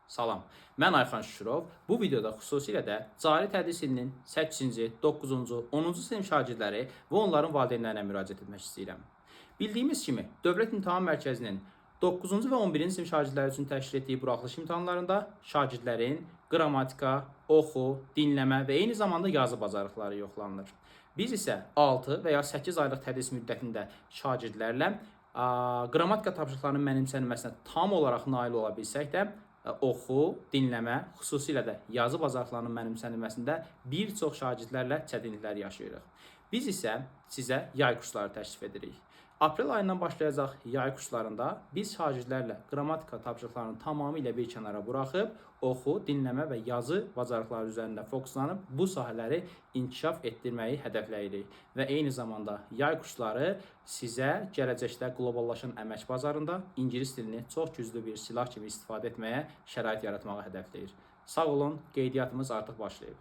Salam, mən Ayxan Şükürov. Bu videoda xüsusilə də cari tədris ilinin 8-ci, 9-cu, 10-cu sinif şagirdləri və onların valideynlərinə müraciət etmək istəyirəm. Bildiyimiz kimi, Dövlət İmtahan Mərkəzinin 9-cu və 11-ci sinif şagirdləri üçün təşkil etdiyi buraxılış imtahanlarında şagirdlərin qrammatika, oxu, dinləmə və eyni zamanda yazı bacarıqları yoxlanılır. Biz isə 6 və ya 8 aylıq tədris müddətində şagirdlərlə qrammatika tapşırıqlarının mənimsənilməsinə tam olaraq nail ola bilsək də, oxu, dinləmə, xüsusilə də yazı bacarıqlarının mənimsənilməsində bir çox şagirdlərlə çətinliklər yaşayırıq. Biz isə sizə yay kursları təklif edirik. Aprel ayından başlayacaq yay kurslarında biz şagirdlərlə qrammatika tapşırıqlarını tamamilə bir kənara buraxıb, oxu, dinləmə və yazı bacarıqları üzərində fokuslanıb bu sahələri inkişaf etdirməyi hədəfləyirik və eyni zamanda yay kursları sizə gələcəkdə qloballaşan əmək bazarında ingilis dilini çox güclü bir silah kimi istifadə etməyə şərait yaratmağı hədəfləyir. Sağ olun, qeydiyyatımız artıq başlayıb.